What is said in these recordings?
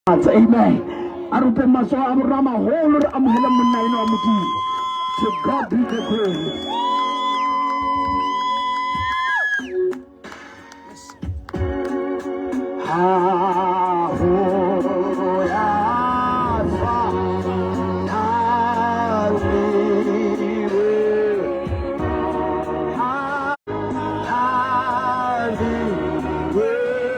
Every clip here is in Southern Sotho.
Amen. A re upeng matsoho a borra maholo re amohele monna eno wa Modimo. To God be the glory. Ha ho ya tshwanang le wena. Ha le wena.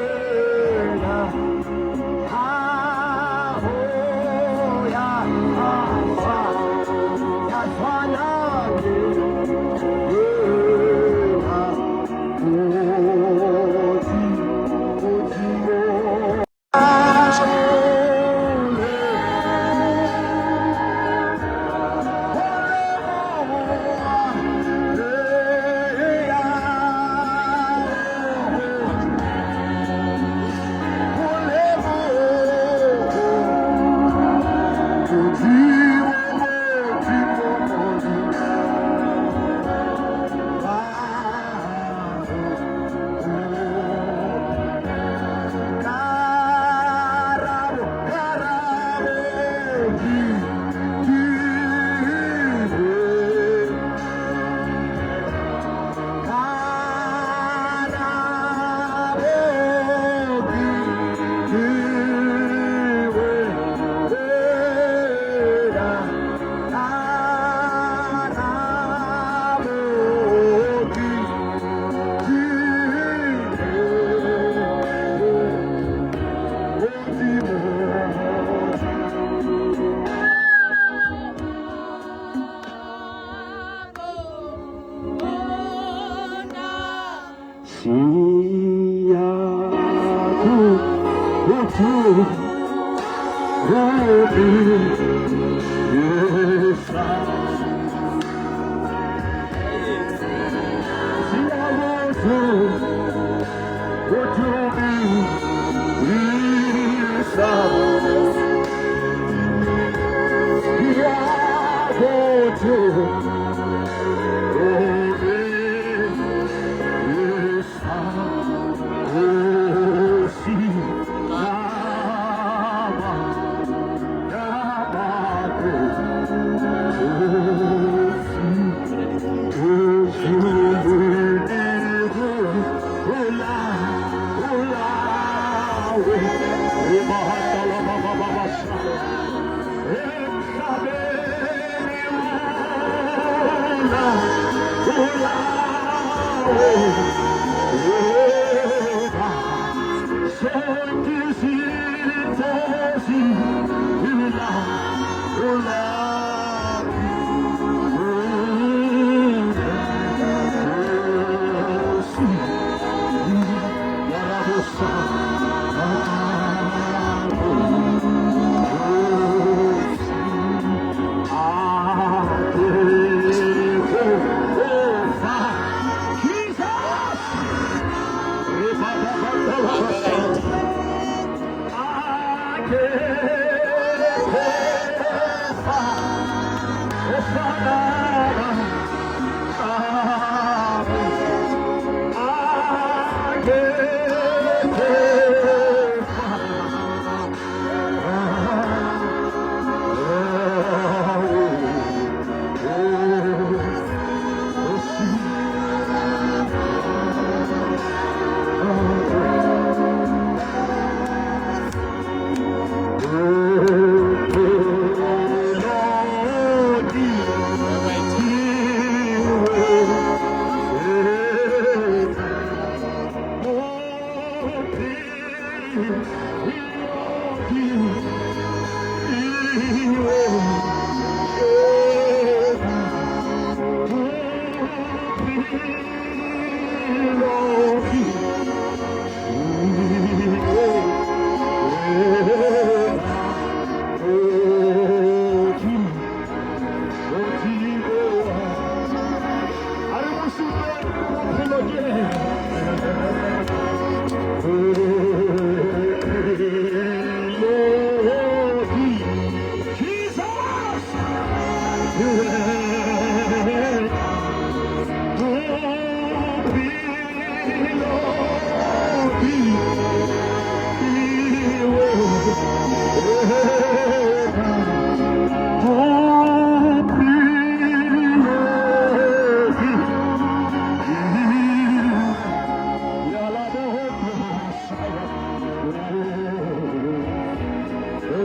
Jesus!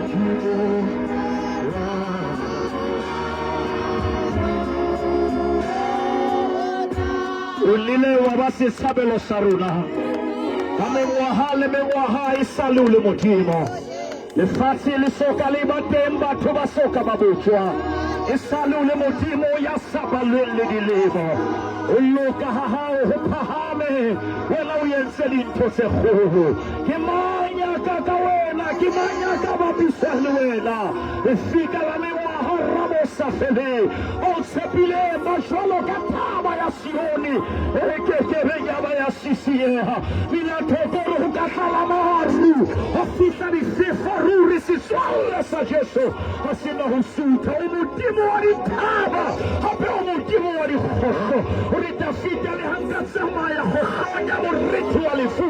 Modimo wa O nnile wa ba setshabelo sa rona ka mengwaga le mengwaga e sa le o le Modimo. Lefatshe le soka le ba teng, batho ba soka ba botšwa. E sa le o le Modimo ya sa balweng le dilemo. Ho loka ha hao ho phahame, wena o entse dintho tse kgolo. Ke mang ya ka ka wena? Ke mang ya ka bapiswang le wena? Lefika la mengwaha, Rabo sa feleng, ba o tshepileng ba jwalo ka thaba ya Sione e ke ke beng ya ba ya sisinyeha. Melathoko re ho ka tlala maru, ho fihla difefo, ruri setswalle sa Jesu ha se na ho sutha. O Modimo wa dithaba, hape o Modimo wa dikgohlo. O re Dafida, le ha nka tsamaya kgohlong ya moriti wa lefu,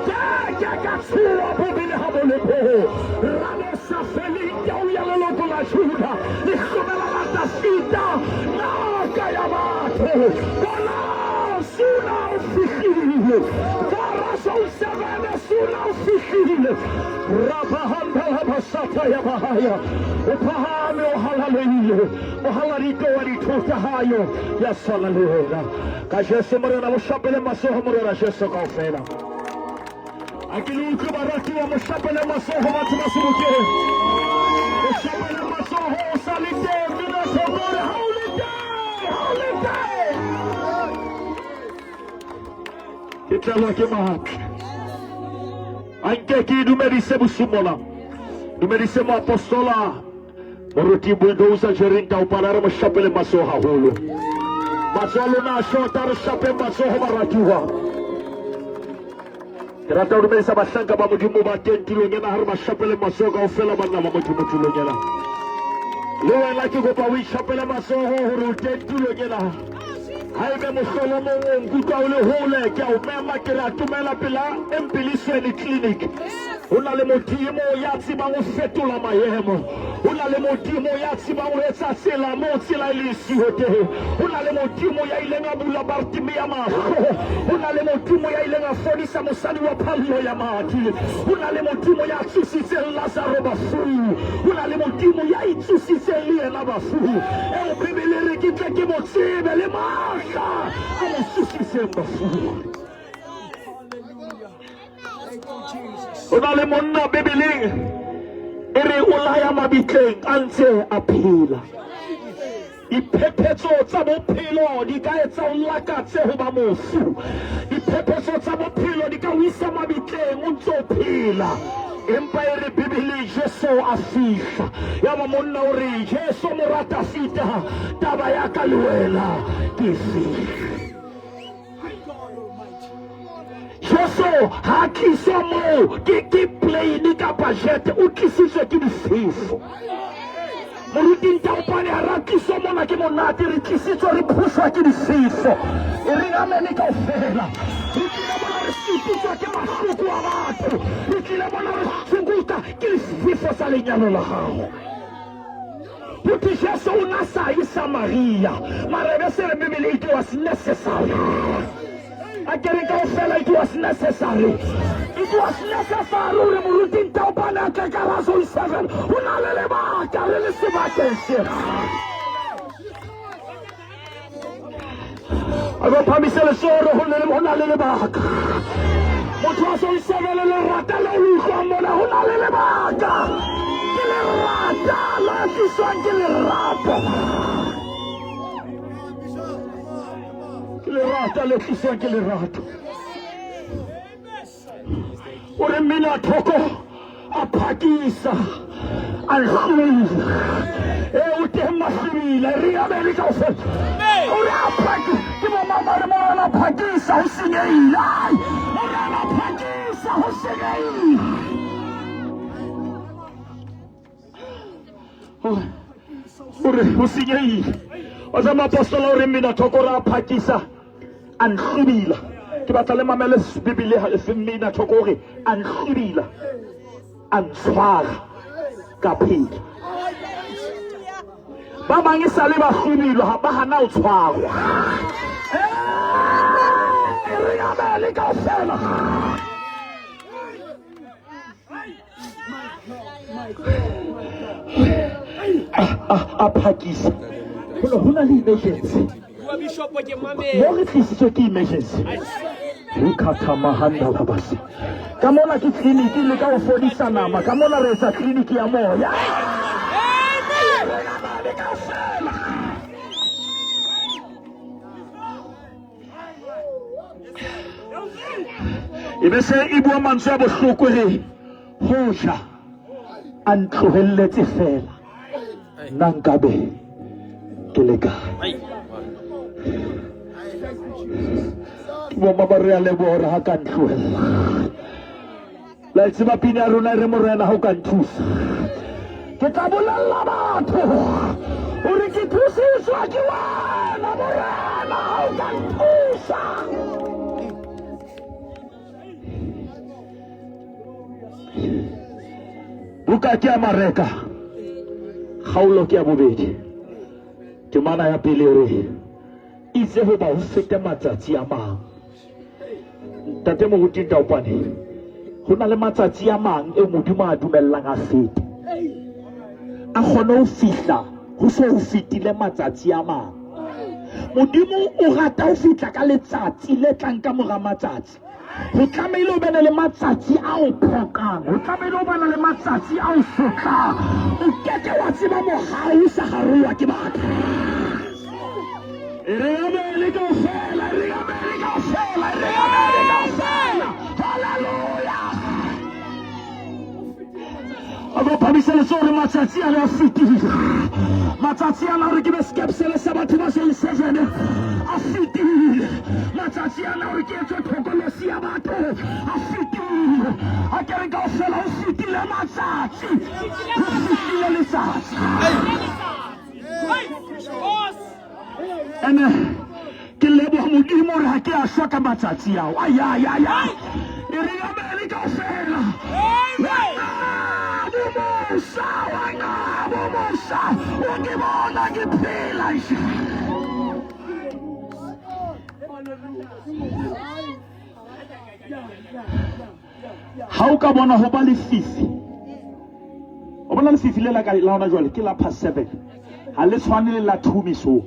ke ke ka tshoha bobe le ha bo le boo. Rabo sa feleng, tau ya leloko la Juda, lehlomela la Dafida, naka ya batho. Bona, Suna o fihlile. Ka Ra Suna o fihlile. Rabahandalabasata ya bahaya. O phahame, o halalehile. O haladito wa ditho tsa hayo ya swana le wena. Ka Jesu Morena, mo shapele matsoho Morena Jesu kaofela. A ke le utlwe baratuwa, mo shapele matsoho batho ba Sebokeng. Mo shapele matsoho o sa le teng, mmina thoko o re ha o le teng, ha o le teng. Ke tlelwa ke matla. A nke ke dumedise bosimola. Dumedise moapostola Moruti Bulldozer Jerry Ntaopana, re mo shapele matsoho haholo. Matsoho a lona a shota, re shapeng matsoho baratuwa. Ke rata ho dumedisa bahlanka ba Modimo ba teng tulong ena, ha re ba shapele matsoho kaofela banna ba Modimo tulong ena. Le wena ke kopa o ishapele matsoho hore o teng tulong ena. Haebe mohlolomong o nkutlwa o le hole, ke a o mema, ke re atomela pela Empilisweni Clinic. Ho na le Modimo ya tsebang ho fetola maemo. Ho na le Modimo ya tsebang ho etsa tsela moo tsela e leng siyo teng. Ho na le Modimo ya ileng a bula Bartimea mahlo. Ho na le Modimo ya ileng a fodisa mosadi wa phallo ya madi. Ho na le Modimo ya tsositseng Lazaro bafung. Ho na le Modimo ya itsositseng le yena bafung, eo Bibele e re ke tle ke mo tsebe le matla a mo tsositseng bafung. Ho na le monna Bibeleng e re o laya mabitleng a ntse a phela. Diphephetso tsa bophelo di ka etsa o lakatse ho ba mofu. Diphephetso tsa bophelo di ka o isa mabitleng o ntse o phela. Empa e re Bibele Jesu a fihla. Yaba monna o re, Jesu mora Dafida, taba ya ka le wena ke efe? Jesu ha a tliswa moo ke ke plane kapa jet, o tlisitswe ke difefo. Moruti Ntaopane ha ra tliswa mona ke monate, re tlisitswe re phuswa ke difefo. E re amene kaofela. Re tlile mona re sututswa ke mahloko a batho. Re tlile mona re sukuta ke difefo tsa lenyalo la gago. Ho thwe Jesu o na sa ye Samaria, mara e be se re Bibele it was necessary. A ke re kaofela it was necessary. It was necessary hore moruti Ntaopane a tle ka Rason 7. Ho na le lebaka re le sebakeng sena. A ba phamise letsoho ho le ho na le lebaka. Motho a sa isebele lerata le o utlwang mona ho na le lebaka. Ke lerata la tliswang ke lerato. Ke lerata le tliswang ke lerato. O re mmina thoko a phakisa a nhlwile e o teng mahlwile re abele kaofela o re a phaki ke bo mang ba re morena phakisa ho senyehile ai morena phakisa ho senyehile o re ho senyehile wa tsa maapostola o re mmina thoko re a phakisa a nhlwibila ke batla le mamele bibele ha e mmina thoko o re a nhlwibila a ntshwara ka phela ba bang e sale ba hlwibilwa ha ba hana ho tshwarwa re abele kaofela. A phakisa go ne go na le emergency. Mo re tlisitswe ke emergency. Rukathamahanda-labase. Ka mona ke tleliniki le ka go fodisa nama, ka mona re etsa tleliniki ya moya. E be se e bua mantswe a bohloko re hoja a ntlohelletse fela nna nkabe ke le kae. Ke bomma ba re a leboha hore ha ka ntlohella. La e tseba pina ya rona e re morena ha o ka nthusa. Ke tla bolella batho hore ke thusiswa ke wena morena ha o ka nthusa. Buka ke ya Mareka, kgaolo ke ya bobedi, temana ya pele e re itse hoba ho fete matsatsi a mang. Ntate Moruti Ntaopane, ho na le matsatsi a mang eo Modimo a dumellang a fete, a kgone ho fihla ho so ho fetile matsatsi a mang. Modimo o rata ho fihla ka letsatsi le tlang ka mora matsatsi. Ho tlamehile o bene le matsatsi a o phoqang, ho tlamehile o bana le matsatsi a o sotlang. O keke wa tseba mohau o sa harollwa ke batho. E re amele kaofela, e re amele kaofela, e re amele kaofela. Hallelujah. A ko phamise letsoho re matsatsi a le a fetile. Matsatsi ana hore ke be skepsele sa batho ba seng sejene a fetile. Matsatsi ana hore ke etswe thokolosi ya batho a fetile. A ke re kaofela ho fetile matsatsi. Ho fetile letsatsi. Ene ke leboha Modimo hore ha ke a shwa ka matsatsi ao. Ayayaya. E re amele kaofela. Bomosa, wena bomosa, o ke bona ke phela nje. Ha o ka bona ho ba lefifi, o bona lefifi le la ka la hona jwale ke la past 7, ha le tshwane le la 2 mesong.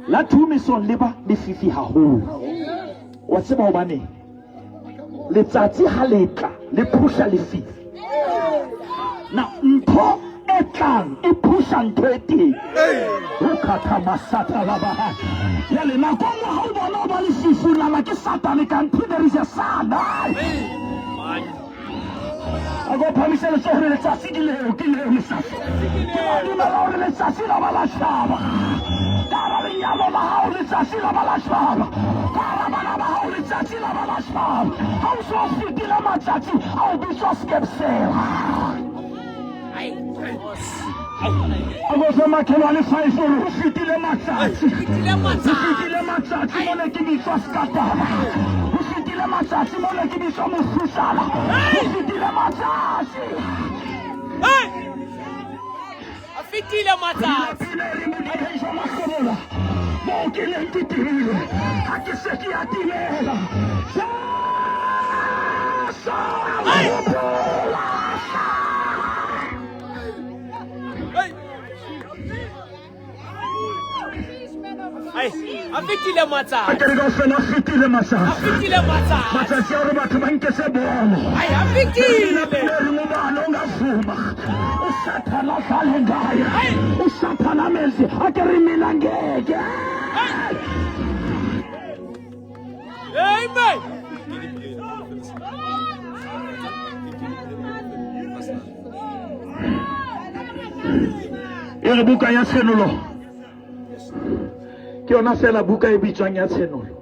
La 2 mesong le ba lefifi haholo. Wa tseba hobaneng? Letsatsi ha le tla le phusha lefifi. Na ntho e tlang e phusha ntho e teng. O khatha masata la ba hae. Jwale nako nngwe ha o bona o ba lefifi o nahana ke Satane kanthe there is a sun. A ko phamise letsoho hore letsatsi ke leo, ke leo letsatsi. Ke ba dumela hore letsatsi la ba la hlaba. Ka hara lenyalo la hao letsatsi la ba la hlaba. Ka hara bana ba hao letsatsi la ba la hlaba. Ha o so fetile matsatsi a o bitswa skepsela. A ko fe makhelwane five hore ho fetile matsatsi. Ho fetile matsatsi mo ne ke bitswa skatana. Ho fetile matsatsi mo ne ke bitswa mofusana. Ho fetile matsatsi. A fetile matsatsi. Pele re modiheng jwa mahlomola moo ke neng ke timile ha ke se ke a timela. Jesu a nkgopola. Ai, a fetile matsatsi. A ke re kaofela a fetile matsatsi. A fetile matsatsi. Matsatsi a hore batho ba nke se bolo. Ai, a fetile. Re ngubani ongavuma usathana adlale ngaye. Usathana amenze a ke re mina ngeke. Amen. E re buka ya Tshenolo ke yona fela buka e bitswang ya Tshenolo.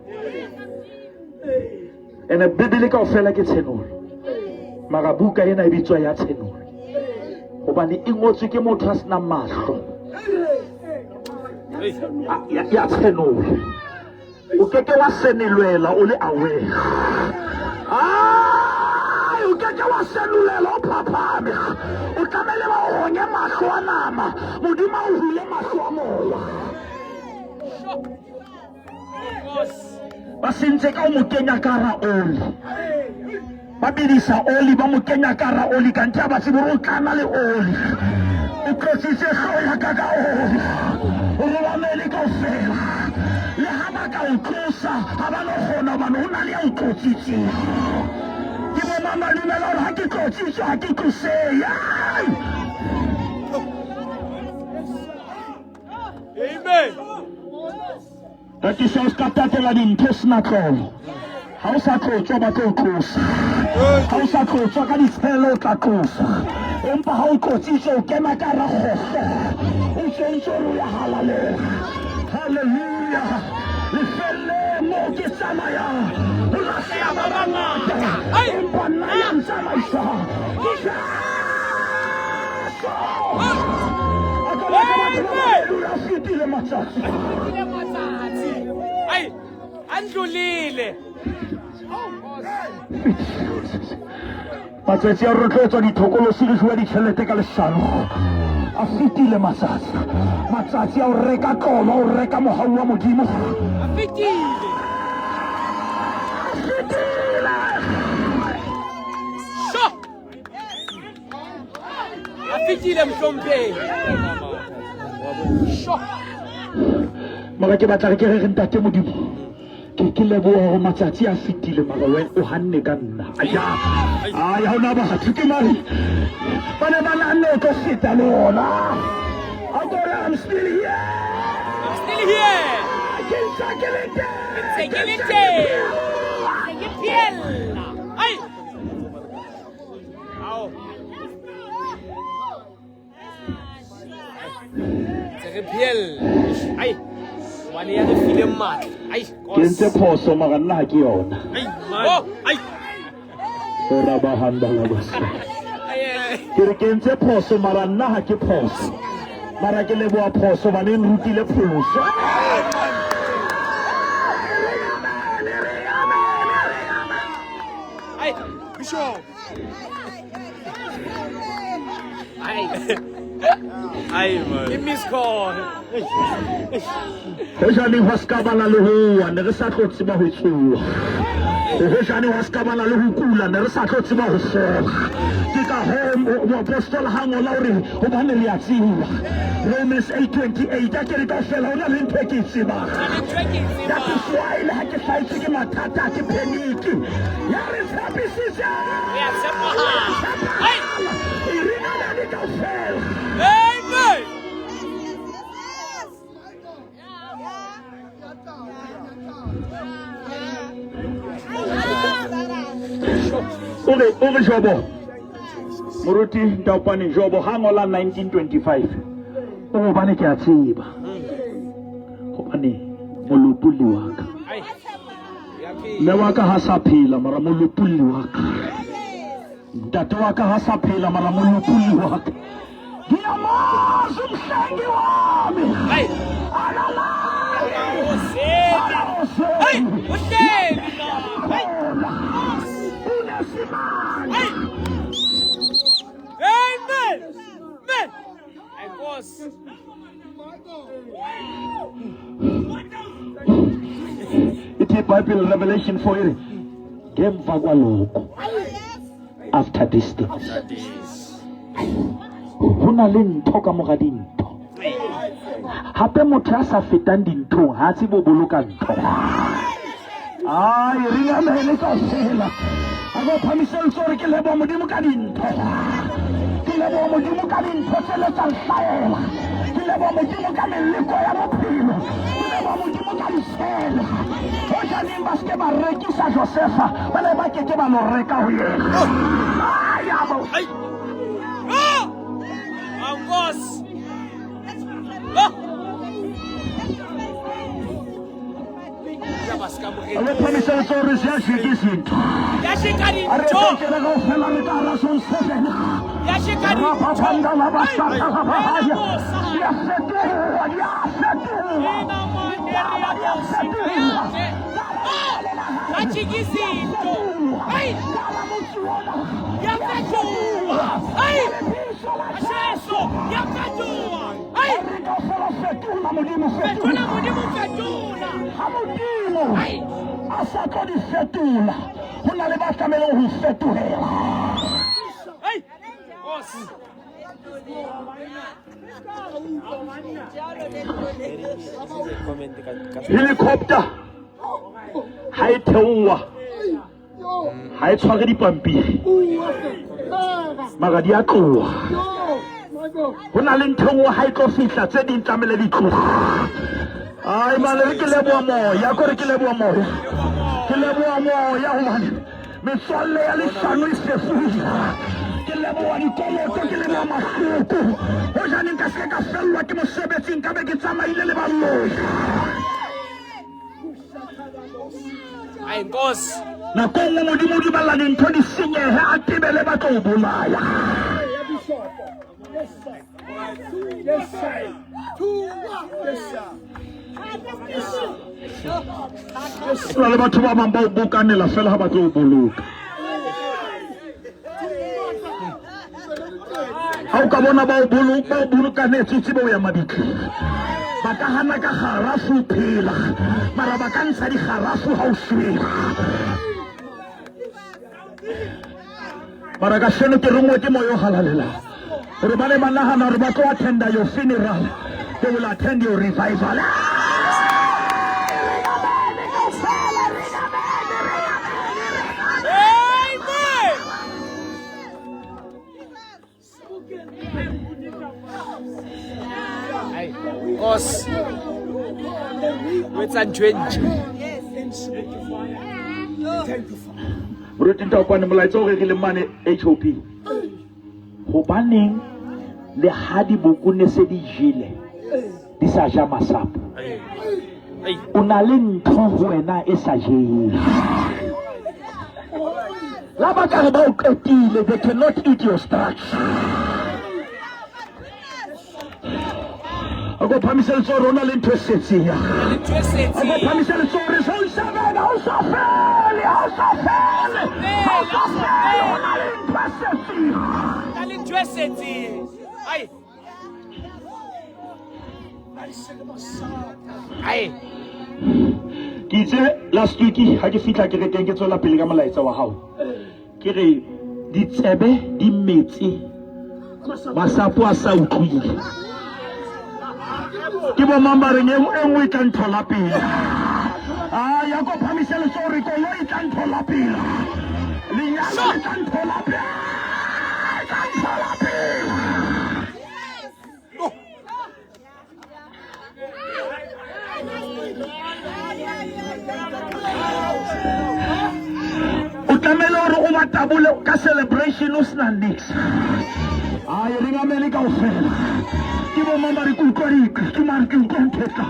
Ene Bibele kaofela ke Tshenolo, mara buka ena e bitswa ya Tshenolo hobane e ngotswe ke motho a senang mahlo ya Tshenolo. O ke ke wa senolelwa o le aware. Ai, o ke ke wa senolelwa o phaphame. O tlamehile ba o honye mahlo a nama. Modimo a o hule mahlo a moya. Ba sentse ka o mo kenya ka hara oli. Ba bedisa oli, ba mo kenya ka hara oli, kanthe ha ba tsebe hore o tlana le oli. O tlotsitse hlooho ya ka ka oli, hore ba mele kaofela. Le ha ba ka o tlosa, ha ba no kgona hobane ho na le ya o tlotsitseng. Ke bo mang ba dumela hore ha ke tlotsitswe ha ke tlosehe? Amen. Katiso o ska tatela dintho sena tlolo. Ha o sa tlotswa ba tlo tlosa. Ha o sa tlotswa ka ditshelo o tla tlosa. Empa ha o tlotsitswe o kena ka hara kgohlo. O ntse ntse o re o ya halalela. Hallelujah. Lefelleng moo ke tsamayang ho lahleha ba bangata. Empa nna ya ntsamaisang ke Jesu. A ka ba ka batho ba babedi a fetile matsatsi. Fetile matsatsi. Ai, a ndlulile. Matsatsi a rotloetswa dithokolosi le jowa ditšhelete ka leshano a fetile matsatsi. Matsatsi a o reka tlolo, a o reka mohau wa Modimo. A fetile. A fetile. Sho. A fetile mohlomphehi. Sho. Mara ke batla re ke re re ntate Modimo. Ke ke leboha hore matsatsi a fetile mara wena o hanne ka nna. Aya. Ai ha ona batho ke mare. Ba ne ba nahanne o tlo feta le ona. A ko re I'm still here. I'm still here. Ke ntse ke le teng. Ntse ke le teng. Ntse ke phela. Ai. Ao. Ntse re phela. Ai. Hobane ya re fileng matla. Ai. Ke entse phoso mara nna ha ke yona. Ai. Oh, ai. Ora ba handa la basa. Ai. ai. Ke re ke entse phoso mara nna ha ke phoso. Mara ke leboha phoso hobane e nrutile pholoso. Ai. Bishop. Ai. Ai, man. Ke miss call. Hojane hwa ska bana le ho wa, ne re sa tlo tseba ho tsoha. Hojane hwa ska bana le ho kula, ne re sa tlo tseba ho fola. Ke ka hoo moapostola ha ngola hore hobane re a tseba. Romans 8:28 a ke re kaofela ho na le ntho e ke e tsebang. That is why le ha ke hlahetswe ke mathata ha ke panic. Ya re tshepisitse. Re a tshepahala. Ai. E re na le kaofela. Amen. O re o re Jobo. Moruti Ntaopane Jobo ha ngola 1925. O hobane ke a tseba. Hobane molopolli wa ka. Ai. Ya phela. Mme wa ka ha sa phela mara molopolli wa ka. Ntate wa ka ha sa phela mara molopolli wa ka. Ngiyamazi umhlengi wami. Ai. Akalali. Oseli. Ai, uhleli la. Ai. Unesimanga. Ai. Amen. Amen. Ai, Nkosi. Ithi iBhayibhile Revelation 4 iri ngemva kwalokho after this things ho na le ntho ka mora dintho. Hape motho ya sa fetang dinthong ha a tsebe ho boloka ntho. Ai re amele kaofela. A go phamise letsoho re ke leboha Modimo ka dintho. Ke leboha Modimo ka dintho tse le tsa nhlahela. Ke leboha Modimo ka meleko ya bophelo. Ke leboha Modimo ka ditshelo. Hojaneng ba se ke ba rekisa Josefa, ba ne ba ke ke ba lo reka ho yena. Ai, a bo- Ai. Ah! Au, Nkosi. Ah! Ba se ka mo A rekisa. go phamise letsoho re se a sheke sentho. Ya sheka A re dintho. tse kaofela re ka hara song seven. Ya sheka dintho. Rapapanda la basata la bahaya. Ai. Di a fetoha, di a fetoha. Ditaba di a fetoha. Ba tjheke izinto. Ai. Taba motse ona. Yafetoha. Ai. Lebitso la Jesu, yafetoha. Ai. Re kaofela fetola Modimo, Fetola fetola. Modimo fetola. Ha Modimo Ai. a sa tlo di fetola. Ho na le ba tlamehileng ho fetohela. Ai, Nkosi. Helicopter ha e theoha ha e tshware dipampiri mara di a tloha. Ho na le ntho e nngwe ha e tlo fihla tse ding tlamehile di tloha. Ai mane re ke leboha moya, ko re ke leboha moya. Ke leboha moya hobane metswalle ya leshano e sefohile. Ke leboha dikoloto, ke leboha mahloko. Hojane nka se ke ka fellwa ke mosebetsi, nka be ke tsamaile le baloi. Ai, Nkosi. Nako e nngwe Modimo o dumella dintho di senyehe, a tebele ba tlo o bolaya. Ho na le batho ba bang ba o bokanela fela ha ba tlo o boloka. Ha o ka bona ba o boloka, ba o bolokanetse, o tsebe o ya mabitleng. Ba ka hana ka garafu o phela, mara ba ka ntsha digarafu ha o shwele. Mara kasheno ke rongwe ke moya o halalelang gore ba ne ba nagana gore ba tlo attenda your funeral, they will attend your revival. Amen. Ai, Nkosi. O etsa ntho e ntjha. Moruti Ntaopane, molaetsa o rerileng mane HOP. Hobaneng le ha diboko ne se di jele di sa ja masapo? Ai. O na le ntho ho wena e sa jeng. La ba ka re ba o qetile, they cannot eat your structure. A ko phamise letsoho re o na le ntho e setseng. Le ntho e A ko setseng. phamise letsoho re zone seven, ha o sa fele, ha o sa fele, ha o sa fele, ho na le ntho e setseng. Na le ntho e setseng. Ai. Ai. Ke itse last week ha ke fihla kerekeng ke tswela pele ka molaetsa wa hao. Ke re ditsebe di metse, masapo a sa utlwile. Ke bo mang ba reng e nngwe e tla nthola pele? Ah, ya ko phamise letsoho re koloi e tla nthola pele. Lenyalo le tla nthola pele. E tla nthola pele. O tlamehile hore o ba tabole ka celebration o sena nix. Ai re ngamele kaofela. Ke bo mang ba re ke utlwa dikwi, ke mang ke utlwa ntho e tla.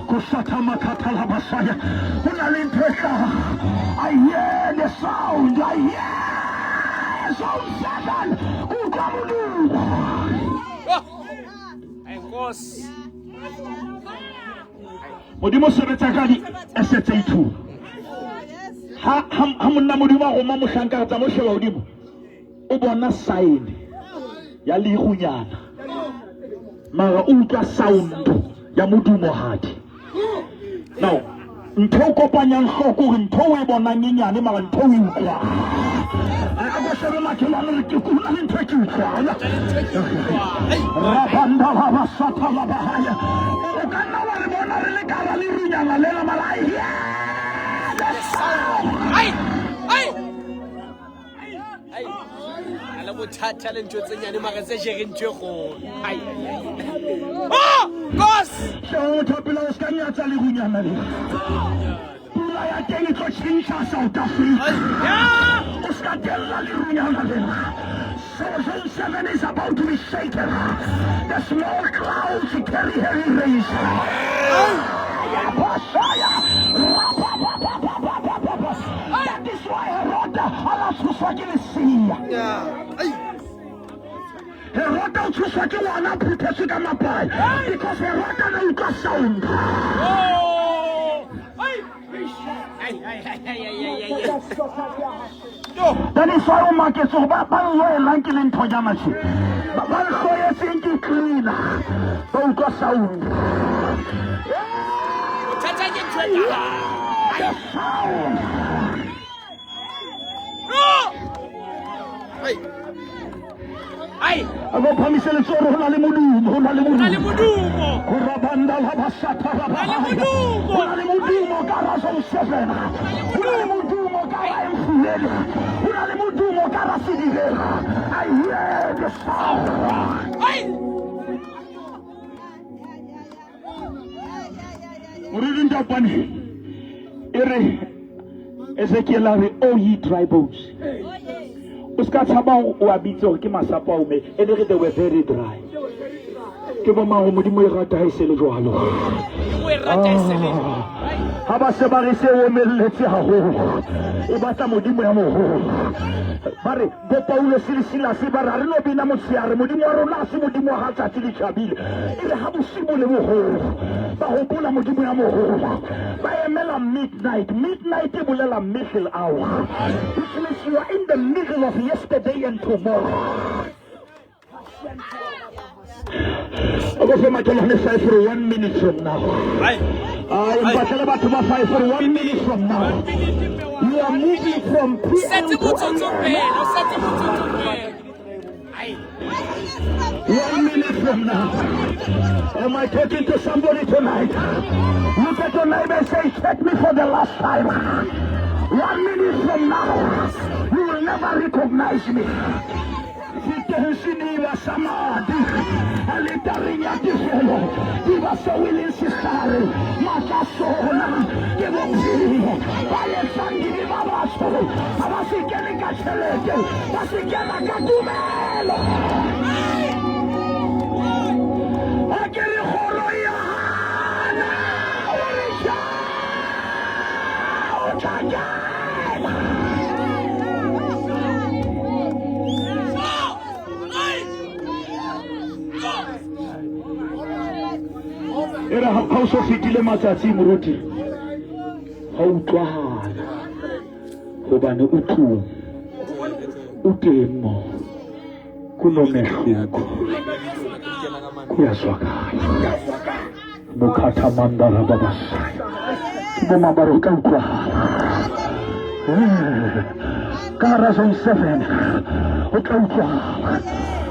Ko shatha mathata la basaya. Ho na le ntho e hlaha. I hear the sound. I hear sound seven. Ke utlwa modumo. Oh. Ai, Nkosi. Modimo o sebetsa ka di-asset tse two. Ha, ha, ha monna Modimo a roma mohlanka tsa mo sheba hodimo, o bona sign ya lerunyana, mara o utlwa sound ya modumohadi. Now, ntho o kopanyang hloko hore ntho o e bonang e nyane mara ntho o e utlwang. A ko shebe makhelwane re ke ho na le ntho e ke utlwang. Rabanda la basatha la bahaya. O ka nna wa re bona re le kara lerunyana lena mara I hear the sound. Ai. Ai. Ai. A le bothata le ntho tse nyane mara tse jereng ntho e kgolo. Ai. Oh, Nkosi. Sheba motho wa pele o ska nyatsa lerunyana lena. Pula ya teng e tlo tjhentjha South Africa. Ya. O ska tella lerunyana lena. Zone 7 is about to be shaken. The small clouds carry heavy rains. That is why Herod a tshoswa ke lesea. Herod o tshoswa ke ngwana a phuthetswe ka mapai because Herod a na utlwa sound. Oh. Ai. Ai, ai, ai, ai, ai, ai, ai. That is why o maketse gore ba ba nloelang ke le nthonyana tje. Ba ba nhloetseng ke cleaner. Ba utlwa sound. Bothata ke ntho e ka. The sound. Ai. A go phamise letsogo, ho na le modumo, ho na le Na le modumo. modumo. Ho rabanda la basata la Na le bahaya. modumo. Ho na le modumo ka ra zone 7. Ho na le modumo ka ra Emfuleni. Ho na le modumo ka ra Sedibeng. I hear the sound. Ai. Moruti Ntapane, e re Ezekiel a re, "O ye dry bones." O ska tshaba o a bitse hore ke masapo a ome, e le re they were very dry. Ke bo mang Modimo e rata ha e se le jwalo. O e rata e se le jwalo. Ai. Ha ba se ba re se omelletse haholo, e batla Modimo ya moholo. Ba re bo Paulus le Silas ba re ha re no bina motshehare, Modimo wa rona ha se Modimo wa ha tsatsi le tjhabile. E re ha bosiu bo le boholo, ba hopola Modimo ya moholo. Ba emela midnight. Midnight e bolela middle hour, which means you are in the middle of yesterday and tomorrow. O go fe makelwane 5 for 1 minute from now. Ai. Ai, mpatlele batho ba 5 for 1 minute from now. You are moving from PM Setse to motsotso AM. fela, o setse motsotso fela. Ai. 1 minute from now. Am I talking to somebody tonight? Look at your neighbor and say, check me for the last time. 1 minute from now, you will never recognize me. Sitensini wa samadi, aletareng ya tefelo, di ba seo e leng sehlare, matla sona ke bophelo. Ba etsang dibe ba batho, ha ba se kene ka tjhelete, ba se kena ka tumelo. Ha ke re kgoro ya hana, o re tjha, o tla kena. E re ha o so fetile matsatsi moruti, ha utlwahala hobane o tlung, o teng mo, kunomehluko, kuyazwakala. Mokhathamandala ba basadi, ke bo mang ba re o tla utlwahala. Ka hara zone 7 o tla utlwahala.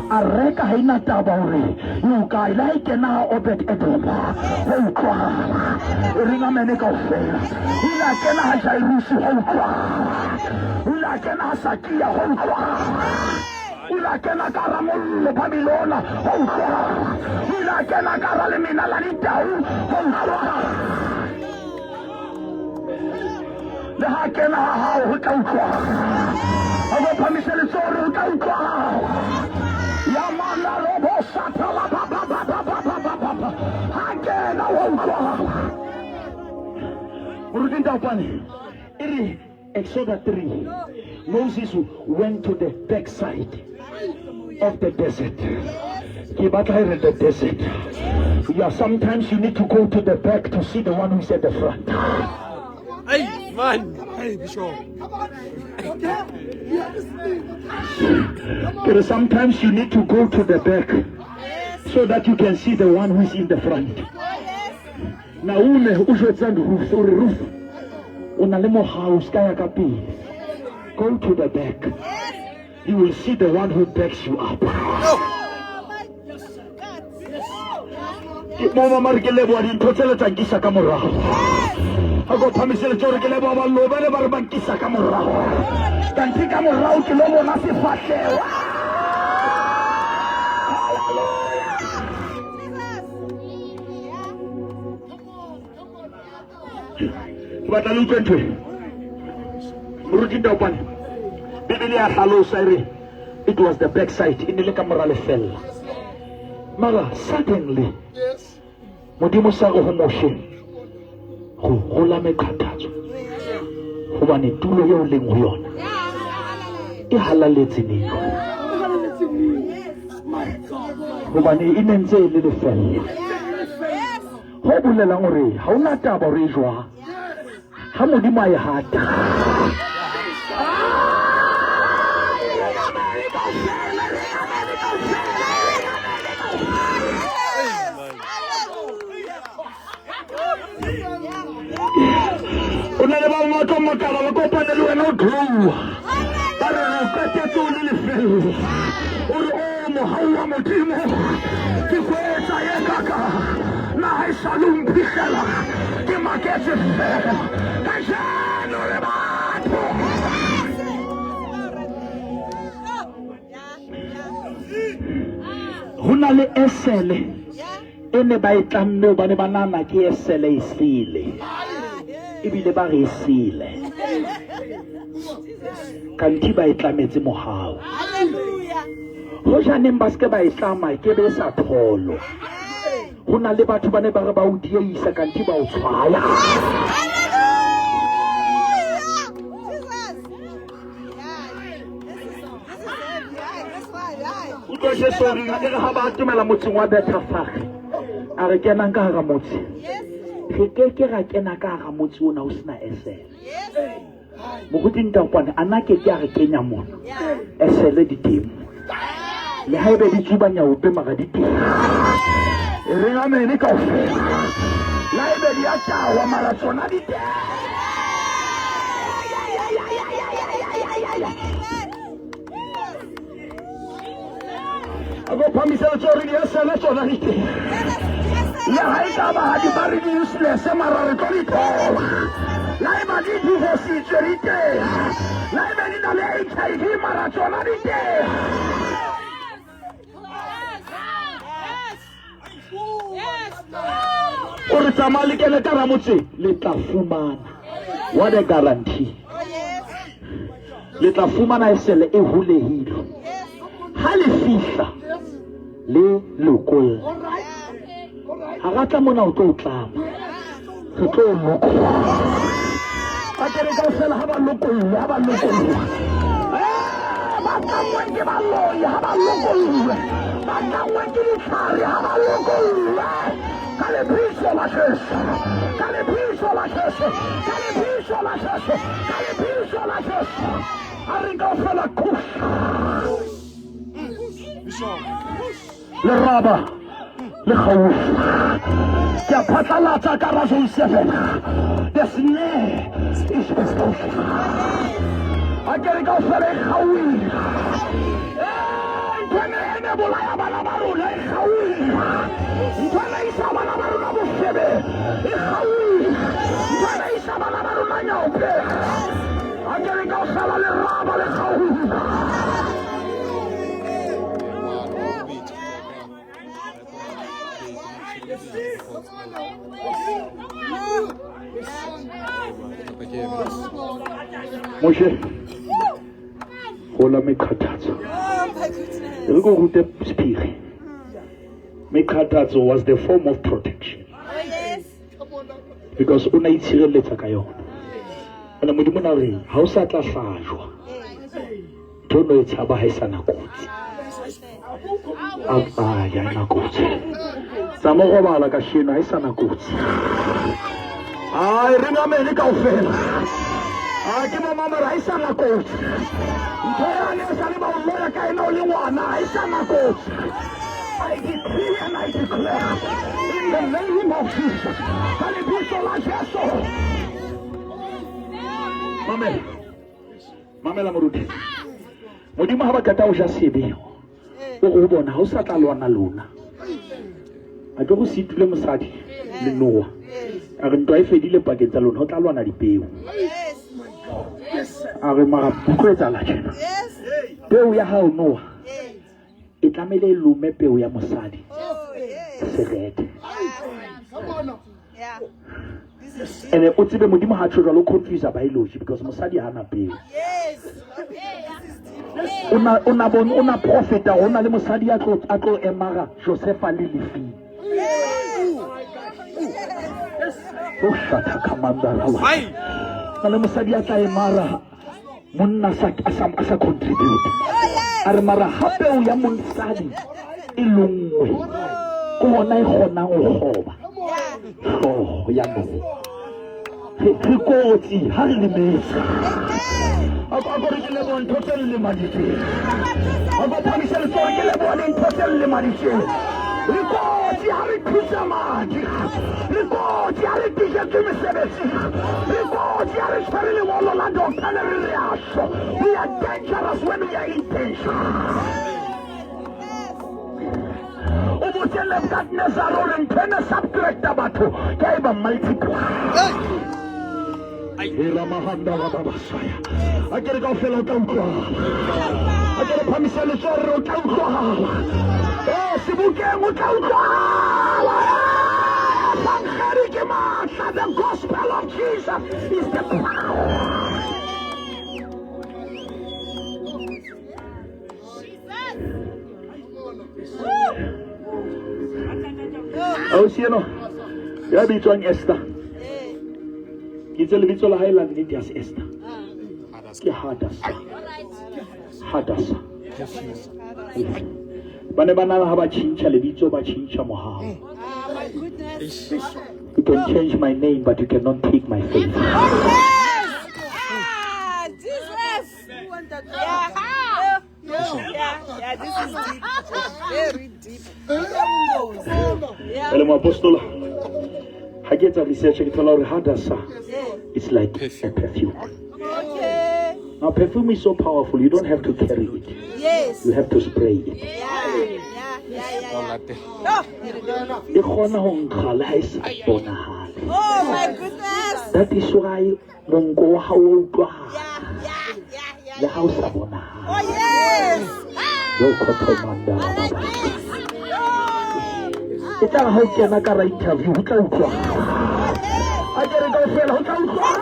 A reka ha ena taba hore e o kae, le ha e kena ha Obed Edom ho utlwahala. E reng amene kaofela. O ile a kena ha Jairus ho utlwahala. O ile a kena ha Sakia ho utlwahala. O ile a kena ka hara mollo Babylona ho utlwahala. O ile a kena ka hara lemena la ditau ho utlwahala. Le ha kena ha hao ho tla utlwahala. A go phamise letsoho hore ho tla utlwahala. Ya mana robo satala ba ba ba ba ba ba ba ba ba. Ha kena ho utlwahala. Moruti Ntaopane, e re Exodus 3, Moses went to the backside of the desert. Ke batla e re the desert. Yeah, sometimes you need to go to the back to see the one who is at the front. Ai, man. Hey, Bishop. Ke re sometimes you need to go to the back so that you can see the one who is in the front. Naomi o jwetsa Ruth, o re Ruth, o na le mohau, o ska ya ka pele. Go to the back. You will see the one who backs you up. Ke mo mama re ke leboha dintho tse le tsa nkisa ka morao. Ha ko phamise letsoho re ke leboha baloi ba ne ba re ba nkisa ka morao. Kanthe ka morao ke lo bona sefahleho. Ke batla le utlwe ntho e. Moruti Ntaopane, Bibele ya hlalosa e re it was the backside, e ne le ka mora lefella. Mara suddenly Modimo sa re ho Moshe, go gola meqhathatso, hobane tulo eo leng ho yona e halaletse neng, hobane e ne ntse e le lefella. Ho bolelang hore ha ona taba hore e jwang, ha Modimo a e hata. O na le ba bang ba tlo makala ba kopane le wena o tloha. Ba re o qetetse o le lefella. bua Modimo. Ke kwetsa ye kaka. Na ha e sa le o mphihlela. Ke maketse fela. Kajeno re batho. Ho na le esele e ne ba e tlamme hobane ba nahana ke esele e sele. Ebile ba re e sele. Kanti ba e tlametse mohau. Hojaneng ba se ke ba e tlama e ke be e sa tholwa. Ho na le batho ba ne ba re ba o dieisa kanti ba o tshwaya. Utlwa Jesu o reng, e re ha ba atomela motseng wa Bethafage, a re kenang ka hara motse. Re ke ke ra kena ka hara motse ona o sena esele. Moruti Ntakwane a na ke ke a re kenya mona. Esele di teng mona. Le ha ebe di tsuba nyaope mara di teng. E reng amene kaofela. Le ha ebe di a tawa mara tsona di teng. A ko phamise letsoho re di esele tsona di teng. Le ha e ka ba ha di ba re di useless mara re tlo di thola. Le ha e ba di divorcitswe di teng. Le ha e be di na le HIV mara tsona di teng. O re tsamaya le kene ka ramotse le tla fumana. What a guarantee. Le tla fumana esele e holehile. Ha le fihla le lokolle. Ha ra tla mona o tlo o tlama. Re tlo o lokolla. Ba kere kaofela ha ba lokollwe, ha ba lokollwe. Eh, ba tlangwe ke baloi ha ba lokollwe. Ba tlangwe ke ditlhare ha ba lokollwe. Ka lebitso la Jesu. Ka lebitso la Jesu. Ka lebitso la Jesu. Ka lebitso la Jesu. A re kaofela kush. Leraba le kgauswi. Ke a phatlalatsa ka ra zone 7. The snare is exposed. A ke re kaofela e kgaohile. Eh, ntho ena e ne bolaya bana ba rona e kgaohile. Ntho ena e isa bana ba rona bofebe e kgaohile. Ntho ena e isa bana ba rona nyaope. A ke re kaofela leraba le kgaohile. Moshe, hola meqhathatso. E re ko rute sephiri. Meqhathatso was the form of protection. Because o na itshireletsa ka yona. Ene Modimo na re ha o sa tla hlajwa. Ntho no e tshaba ha e sa na kotsi. A ya ena kotsi. Tsa mo robala ka sheno ha e sa na kotsi. Ai re namele kaofela. A ke bo mama ha e sa na kotsi. Ntho yane e sa le ba o loya ka ena o le ngwana ha e sa na kotsi. I decree and I declare in the name of Jesus. Ka lebitso la Jesu. Mamela. Mamela moruti. Modimo ha ba qeta ho ja sebe, o re ho bona ha o sa tla lwana lona. A ke go situle mosadi le Noah. A re ntwa e fedile pakeng tsa lona, ho tla lwana dipeo. A re mara ho tlo etsahala tjena. Peo ya hao Noah e tlamehile e lome peo ya mosadi serethe. Ene o tsebe Modimo ha tjho jwalo o confuse biology because mosadi ha na peo. O na o na bon o na profeta o na le mosadi a tlo a tlo emara Josefa le lefing. O shatha kamanda rawa. Na le mosadi a tla emara monna sa a sa a sa contribute. A re mara ha peo ya mosadi e longwe ke hona e kgonang ho kgoba hlooho ya noha. Re re kotsi ha re lemetse. A ko a ko re ke leboha ntho tse nlemaditseng. A ko phamise letsoho ke leboha dintho tse nlemaditseng. Re kotsi ha re thusa madi. Re kotsi ha re tijetswe mesebetsing. Re kotsi ha re tshwere lengolo la doctor le re re a shwa. We are dangerous when we are in danger. jweditse Nebukadnezar hore ntho ene subtracta batho ke a e ba multiply. Eramahanda-rababasaya. A ke re kaofela o tla utlwahala. A ke re phamisa letsoho re o tla utlwahala. Ee, sebokeng o tla utlwahala. Evangeli ke matla. The gospel of Jesus is the power. Ausi enwa ya bitswang Esther. Ke itse lebitso la hae la nnete ya se Esther. Ke Hadasa. Hadasa. Ba ne ba nala ha ba tjhentjha lebitso ba tjhentjha mohau. You can change my name but you cannot take my faith. Oh, yes! Ah, Jesus! Yeah. Yeah, this is deep. Very deep. Yeah. Ele moapostola ha ke etsa research ke thola hore Hadasa it's like a perfume. Okay. Now perfume is so powerful you don't have to carry it. Yes. You have to spray it. Yeah. No. E kgona ho nkga le ha e sa bonahale. Oh my goodness. That is why monko wa hao o utlwahala Yeah. le ha o sa bonahale. Oh yes. Yo khothomanda I like this. Oh. E tla re ha o kena ka ra interview ho tla utlwahala. Oh, yes. A ke re kaofela ho tla utlwahala.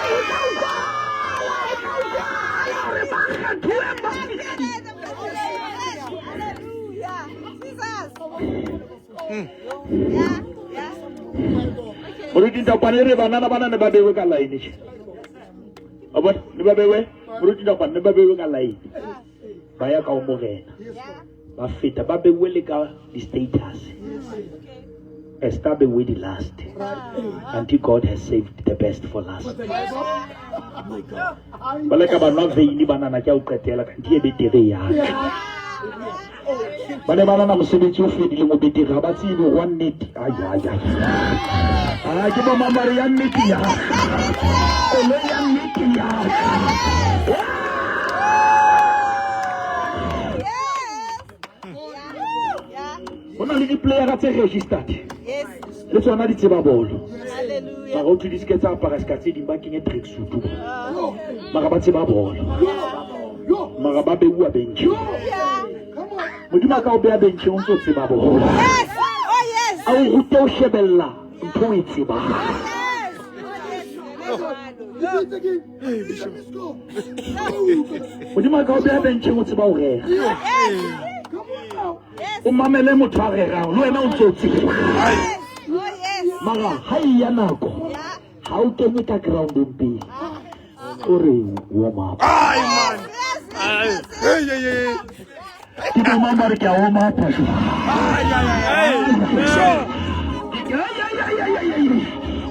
Ho tla utlwahala, ho tla utlwahala hore ba kgethuweng ba Hallelujah. Jesus. Yeah. Yeah. Moruti Ntapane re banana bana ne ba bewe ka line tje. Wa bona ne ba bewe Moruti Ntapane ne ba bewe ka line. Ba ya ka o morena. Ba feta ba bewe le ka di-status. Esther bewe the last. Until God has saved the best for last. Ba leka ba nwa veini banana ke a o qetela kanti e betere ya ka. Ba ne ba nana mosebetsi o fedileng o betere ha ba tsebe wa nnete. Ai ai ai. Ah, ke bo mamare ya nnete ya. Koloi ya nnete ya. Yes. Yeah. Ho na le di-playera tse registered. Yes. Le tsona di tseba bolo. Hallelujah. Mara o thwe di se ke tsa apara seka tse ding ba kenye tracksuit. Mara ba tseba bolo. Mara ba beuwa bencheng. Yeah. Modimo a ka o beha bencheng o ntso tseba bolo. Yes. Oh yes. A o rute ho shebella ntho o e tsebang. Yes. Oh yes. Modimo a ka o beha bencheng o tseba ho rera. Yes. O mamele motho a rerang le wena o ntso o tseba. Yes. Oh yes. Mara ha e ya nako Yeah. ha o kenye ka groundeng pele. O re warm up. Ai man. Yes. Yes. Yes. Hey hey hey. Ke bo mang ba re ke a warm up. Ai ai ai. Hey.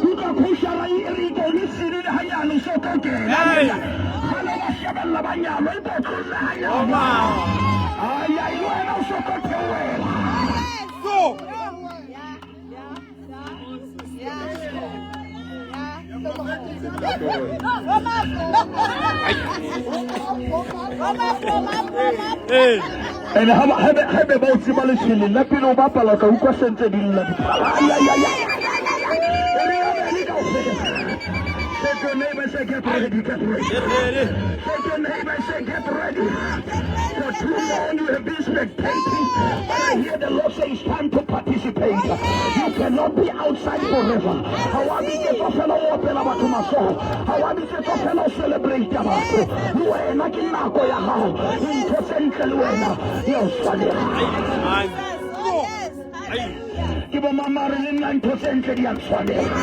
Utlwa khoshara e re ikone sirele hanyane o so tlo kena. Hey. Kgale ba shebella ba nyalo e tlo hanyane. Oma. Ai ai le wena o so tlo theohela. Go. Yeah. Yeah. Yeah. Warm up. Warm up, warm up, warm up. Hey. Ene ha ba ha be ba o tseba letshweleng la pele o bapala ka utlwa sentse di lla diphala. Ai ai ai ai. E re ya bele kaofela. Say to your neighbor, say get ready, get ready. Get ready. Say to your neighbor, say get ready. For too long you have been spectating, but I hear the Lord say it's time to participate. You cannot be outside forever. Ha wa bitsetsa fela o opela batho matsoho. Ha wa bitsetsa fela o celebrate batho. Le wena ke nako ya hao. Ntho tse ntle le wena di a o tshwanela. Man. Oh yes. Hallelujah. Ke bo mamare le nna ntho tse ntle di a tshwanela.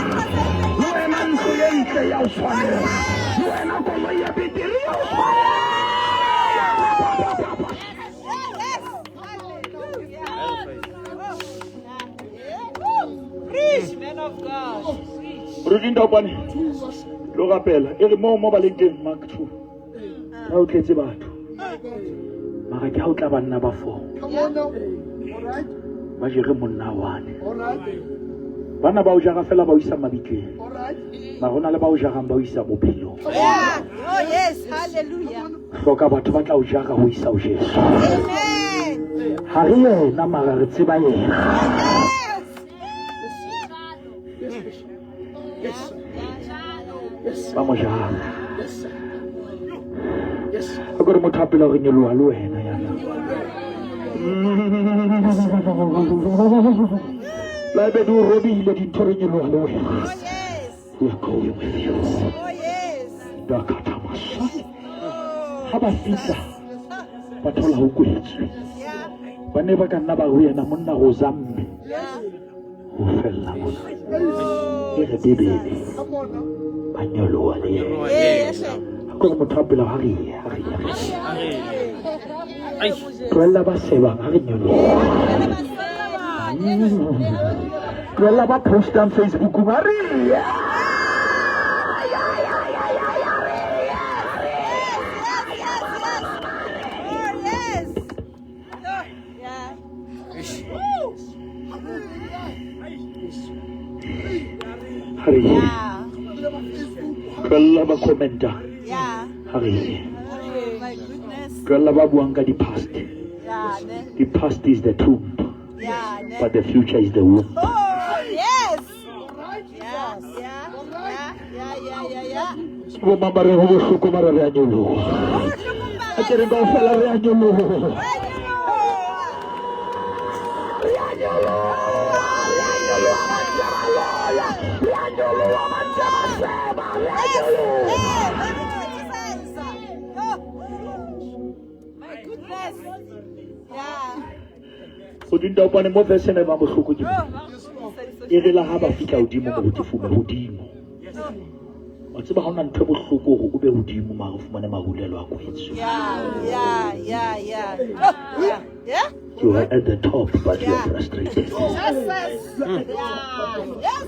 Le wena ntlo e ntle ya o tshwanela. Le wena koloi ya betere ya o tshwanela. Yes. Hallelujah. Preach, man of God. Preach. Moruti Ntapane lo rapela e re mo mo ba leng teng Mark 2 ha o tletse batho mara ke ha o tla banna ba four Come on now. All right. ba jere monna one All right. bana ba o jara fela ba o isa mabitleng All right. mara ho na le ba o jarang ba o isa bophelong Yeah. Oh yes. Hallelujah. hloka batho ba tla o jara ho isa ho Jesu Amen. ha Ga re yena mara re tseba yena. Ba mo jara. A kore motho a pela gore nyoloha le wena yana. La ebe di o robile dintho re nyoloha le wena. Oh, yes. We are going with you. Oh, yes. Dakatamasa. Ha ba fihla ba thola ho kwetswe. Yeah. Ba ne ba ka nna ba ho yena monna go zamme Yeah. ho fella mona. E re Bibele ba nyoloha le yena. Yes. Kore motho a pela ha re ye, ha re ye, ha re ye. Tlohella ba sebang ha re nyoloha. Tlohella ba postang Facebook ha re ye. Oh, yes. Oh, yeah. Ha re ye. Yeah. Tlohella ba commenta Yeah. ha re ye. Oh, my goodness. Tlohella ba buang ka di-past. Yeah. Ne. The past is the tomb, Yeah. Ne. but the future is the womb. Oh, yes. Yeah. Yeah. Yeah. Yeah. Yeah. Yeah. Yeah. Ke bo mang ba reng ho bohloko mara re a nyoloha. Oh, A ke reng kaofela re a nyoloha. My goodness. Yeah. Godimo taopane mo verse ena e bang bohloko ke mo. Oh. E re la ha ba fihla hodimo moruti Fume hodimo. Wa tseba ha hona ntho e bohloko hore o be hodimo mara o fumane marulelo a kwetswe. Yeah, yeah, yeah, yeah. Oh, yeah, yeah. You are at the top but you are frustrated. Jesus. Yeah. Yes.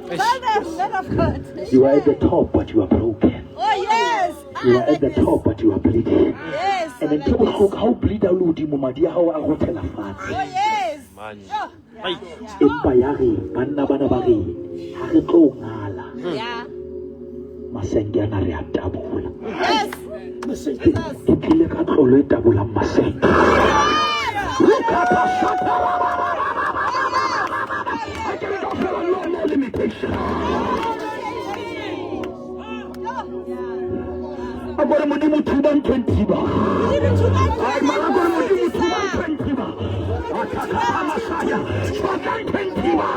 Tell them, man of God. You are at the top but you are broken. Oh, yes. You are at the top but you are bleeding. Yes. And ntho e bohloko ha o bleeda o le hodimo madi a hao a rothela fatshe. Oh, yes. Man. Oh, Ai. Empa ya re banna bana ba re ha re tlo ngala yeah. masenke ana re a tabola. Yes. Ke tlile ka tlolo e tabolang masenke. A ke re kaofela no no limitation. A kore Modimo thuba ntho e nthiba. Ai mara kore Modimo thuba ntho e nthiba. Athaka masaya. Tshwatla ntho e nthiba.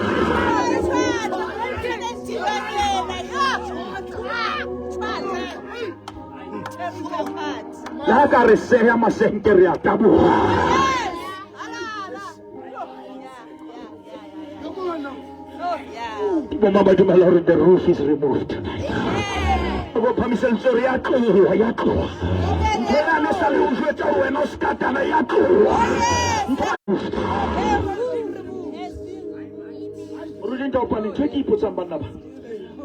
Le ha ka re seha masenke re a taboha. Ke bo mang ba dumela hore the roof is removed tonight. Go phamisa letsoho ya tloha, ya tloha. Ntho ena ne sa le o jwetsa hore wena o skatana ya tloha. Moruti Ntaopane, ntho e ke ipotsang banna ba.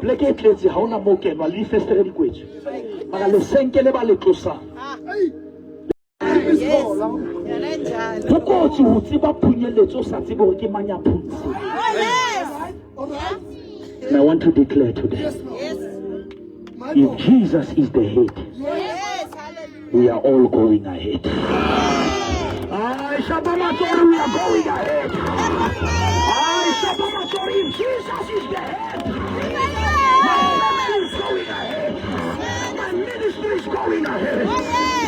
Pleke e tletse ha hona moo kenwa le difestere di kwetswe. Mara lesenke le ba le tlosang. Ho kotsi ho tseba phunyeletso o sa tsebe hore ke mang ya phuntseng. And I want to declare today, if Jesus is the head, we are all going ahead. I Shabamatori, we are going ahead. I Shabamatori, if Jesus is the head, my family is going ahead. My ministry is going ahead.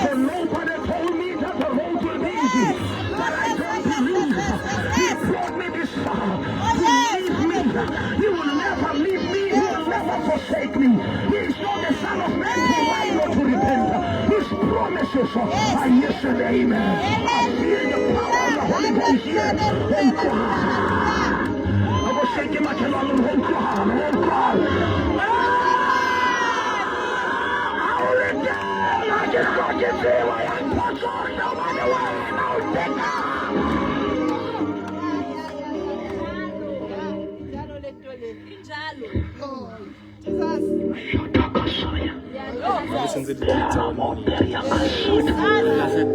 For nobody told me that the road will be easy. But I don't believe He brought me this far to leave me. He will never leave me. He will never forsake me. He is not the Son of Man to lie nor to repent. His promises are yes and amen. I feel the power of the Holy Ghost here. Oh God. I was shaking my head. Oh God. Oh God.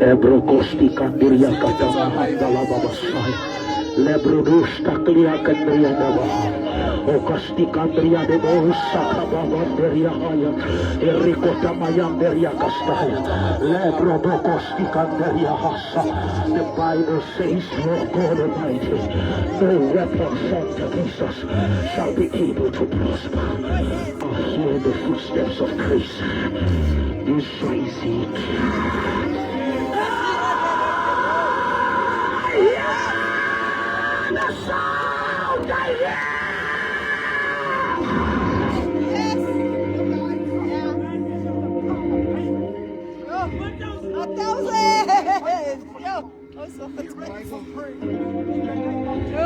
Ebrokosti kanduria katama handala babasaya. Lebrodusta klia kandria dabaha. Okastikandria de Bohusakababanderia Haya, Erikotamayamberia Kastaya, Lebrodokostikanderia Hasa. The Bible says, Lord God Almighty, no weapon formed against us shall be able to prosper. I hear the footsteps of Christ. This is it. I hear the sound. I hear. Yes. Yeah. Oh, 1,000. Yo. Oh, so Oh,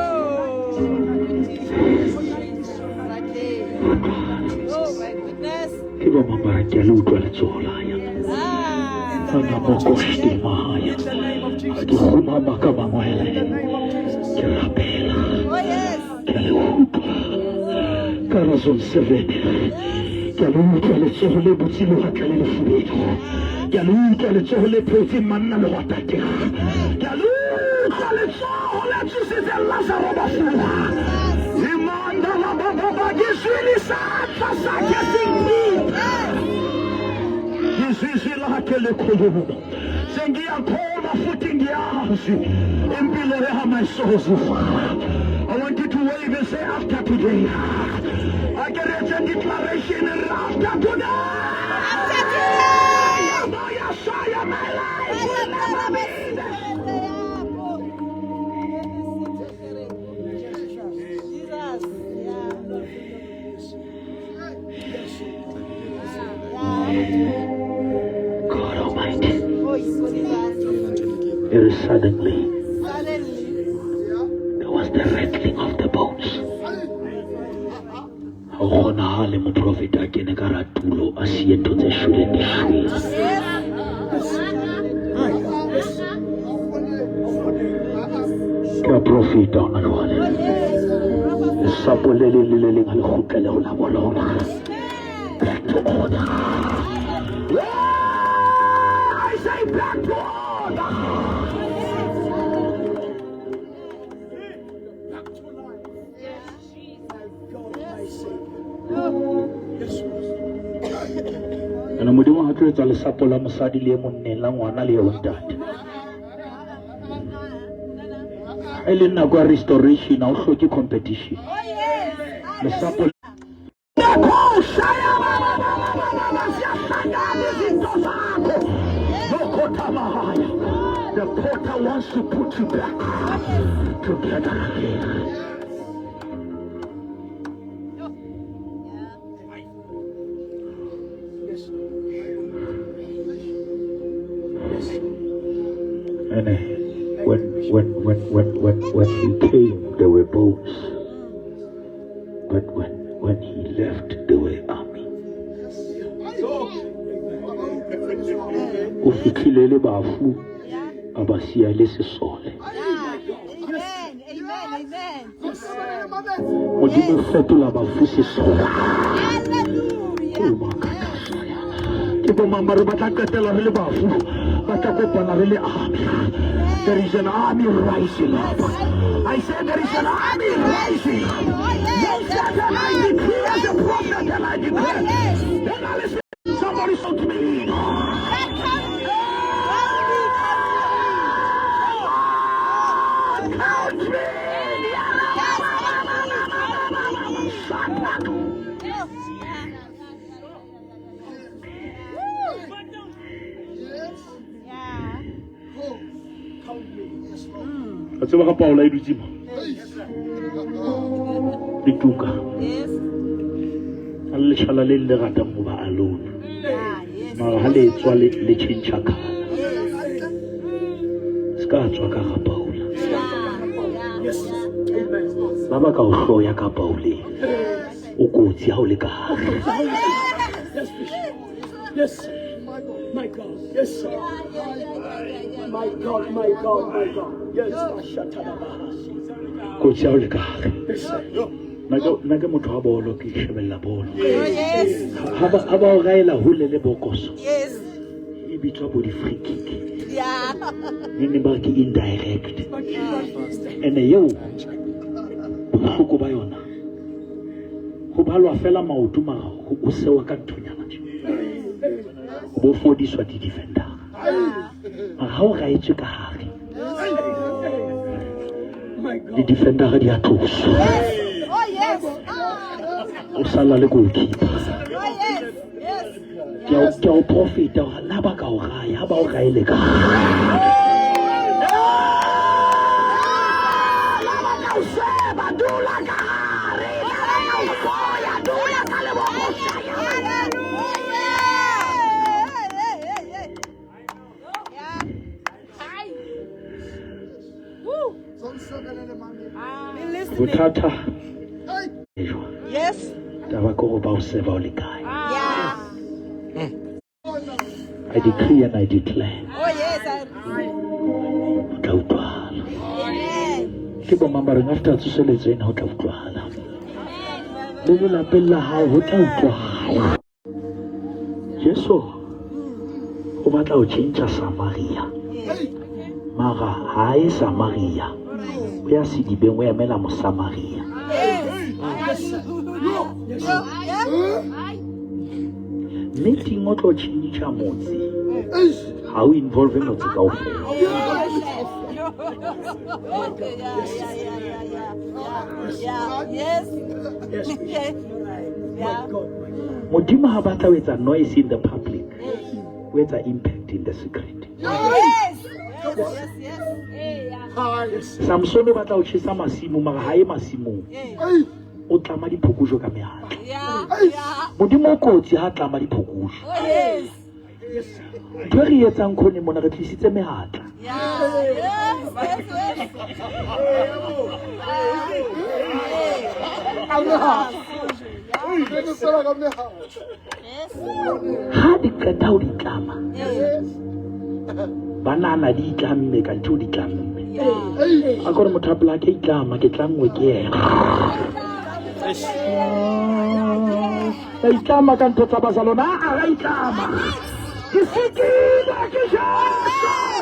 Oh, my goodness. Ke bo mang ba re ke a le utlwa letsoho la ya. Ah. Ana mokoshte mahaya. Ha ke kgumama ka mangwele. Ke rapela. Oh, yes. Ke a le utlwa. Ka Razon 7. Ke a le utlwa letsoho le butse lewatle le lefubedu. Ke a le utlwa letsoho le phetse manna lehwatateng. Ke a le utlwa letsoho le tsositseng Lazaro bafung. Imanda la baba ba ke zwile isandla sakhe singipha. Izwi lakhe likhuluma. Sengiyakholwa futhi ngiyazi impilo yami ayisozufa. I want you to wave and say after today. I get a declaration after today. After today. Yabaya my life will never be the Jesus. Yeah. God Almighty. Oh, Jesus. It is suddenly Suddenly. there was the rattling of the bones. Ha ho kgonahale moprofeta a kene ka hara tulo a siye ntho tse shweleng di shwele. Ke a profeta hona jwale. Lesapo le leng le le leng ha le kgutlele ho la bo lona. Back to order. Yeah, I say back to order. Back to life. My God, my Savior. Yes, Lord. Ene Modimo ha tlo etsa lesapo la mosadi le ye monneng la ngwana le ye ho ntate. Ha e le nako ya restoration ha o hloke competition. Oh, yes. Lesapo The potter wants to put you back together again. Yes, Lord. Yes. And when he came, there were bones. But when he left, there were army. O fihlile le bafu, a ba siya le sesole. Amen. Amen. Amen. Modimo fetola bafu sesole. Hallelujah. O makatashaya. Ke bo mang ba re ba tla qetela re le bafu, ba tla kopana re le army. There is an army rising up. I said there is an army rising up. Yes, and I decree as a prophet and I declare. Then I listen. Somebody shout to me. Count me. Shut up. Yeah. Count me. Yes, Lord. A tseba ga Paola e dutse mo. Le tuka. Yes. A le leshala le le ratang ho ba alone. Yeah. Yes. Mara ha le tswa le tjhentjha colour. Yes. Se ka tswa ka ga Paola. Yeah. Yes. Amen. Ba ba ka o hloya ka Paoleng. O kotsi ha o le ka hare. Yes, Bishop. Yes, sir. My God. Yes, sir. My God, my God, my God. Yes, Ashatalabahasi. Kotsi ha o le ka hare. Yes, sir. Nna ke motho wa bolo, ke shebella bolo. Oh, yes. Ha ba o raela hole le bokoso. Yes. E bitswa bo di-free kick. Yeah. Neng ba re ke indirect. Ene eo bohloko ba yona Ho balwa fela maoto mara ho sewa ka nthonyana tje. Ho bo fodiswa di-defender. Mara ha o raetswe ka hare, di-defender di a tloswa. Oh yes. O salla le goalkeeper. Oh yes. Yes. Ke a o profeta hore la ba ka o raya, ha ba o raele ka hare. La ba ka o seba, dula ka hare. La ba ka o foya, dula ka lebokosha. Bothata Yes. taba ke gore ba o seba o le kae. Yeah. I decree and I declare Oh yes. I ho tla utlwahala. Amen. Ke bo mang ba reng after tsoseletso ena ho tla utlwahala. Le lelapeng la hao ho tla utlwahala. Jesu o batla ho tjhentjha Samaria. Mara ha e Samaria. O ya sedibeng o emela Mosamaria. Meeting o tlo tjhentjha motse. Ha o involve motse kaofela. Yeah. Yes. Okay. Yeah. Modimo ha batla ho etsa noise in the public, o etsa impact in the secret. Yes. Yes. Yes. Samson o batla ho tjhesa masimo mara ha ye masimong. O tlama diphokojwe ka mehatla. Yeah. Yeah. Modimo o kotsi ha tlama diphokojwe. Oh yes. Ntho e re etsang khone mona re tlisitse mehatla. Yeah. Yes. Yes. Yes. Ha di qeta ho di tlama, ba nahana di itlamme kanthe o di tlamme. Yeah. A kore motho a pela ke itlama ke tlanngwe ke yena. Ka itlama ka ntho tsa bazalona, a ra itlama. Ke sikile ke Jesu,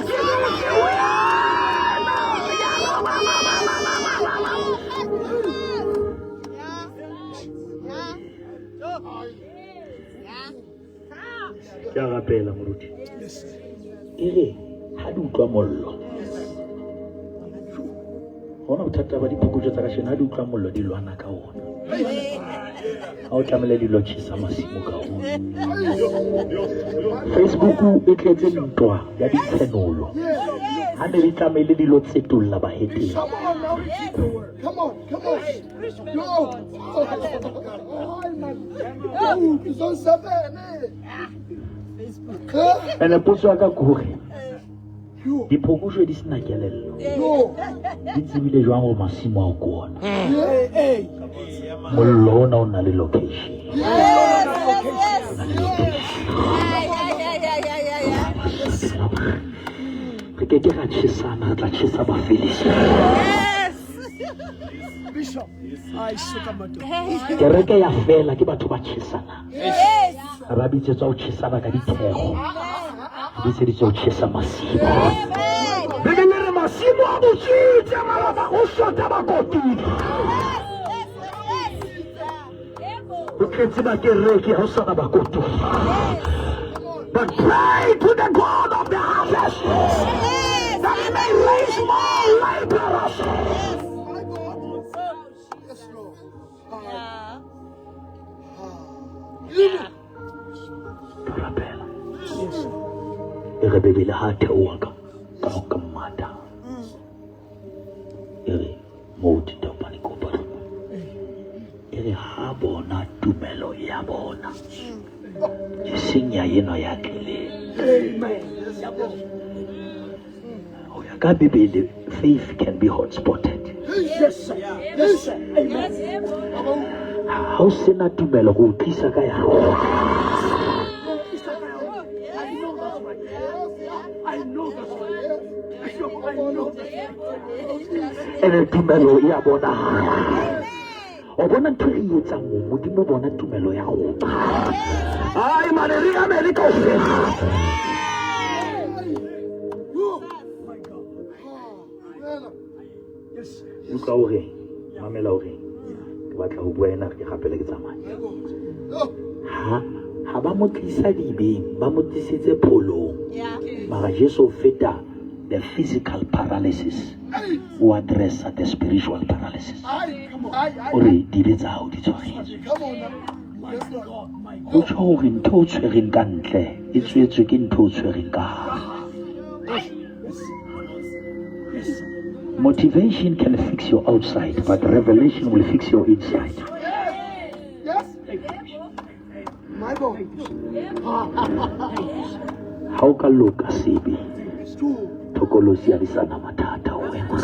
ke dutse ho yena. Ke a rapela moruti. E re ha di utlwa mollo. Hona bothata ba diphokotso tsa kasheno, ha di utlwa mollo di lwana ka ona. Ha o tlamehile di lo tjhesa masimo ka ona. Facebook e tletse ntwa ya ditshenolo. Ha ne di tlamehile di lo tsetolla bahetene. Come on now, come on, come on. Yo. Yo, so Ene potso ya ka ke hore diphokojwe di sena kelello. Di tsebile jwang hore masimo ao ke ona? Mollo ona o na le location. Yes. Yes. O na le location. Yeah. Yeah. Yeah. Yeah. Yeah. Re ke ke ra tjhesana, re tla tjhesa bafilista. Yes. Kereke ya fela ke batho ba tjhesanang. Yes. Ha ba bitsetswa ho tjhesana ka ditheko. Re bitseditswe ho tjhesa masimo. Amen. Bibele re masimo a botsitse mara ba ho shota bakotudi. Yes. Yes. Ho tletse bakereki ha ho sana bakotudi. But pray to the God of the harvest Yes. that he may raise more laborers. My God. Yes, Lord. Yeah. Ka rapela. E re Bibele ha theoha ka ka mmata. E re moo ditopane kopa. E re ha bona tumelo ya bona. E seng ya enwa ya tlileng. Ho ya ka Bibele, faith can be hotspotted. Yes, sir. Yes, sir. Amen. Ha o sena tumelo go o tlisa ka ya. I know that's right. I know that's right. Bishop, I know that's right. Ene tumelo e a bonahala. O bona ntho e re etsang mo, Modimo o bona tumelo ya rona. Ai mane re amele kaofela. My God. Yes, sir. Utlwa o reng, mamela o reng. Ke batla ho bua ena, ke rapele ke tsamaye. Ha ha ba mo tlisa dibeng, ba mo tlisitse pholong. Mara Jesu o feta the physical paralysis, o addressa the spiritual paralysis. O re dibe tsa hao di tshwaretswe. Ho tjho hore ntho o tshwereng ka ntle e tswetswe ke ntho o tshwereng ka hare. Motivation can fix your outside, but revelation will fix your inside. Yes. My God. Ha o ka loka sebe, thokolosi ha di sa na mathata ho wena.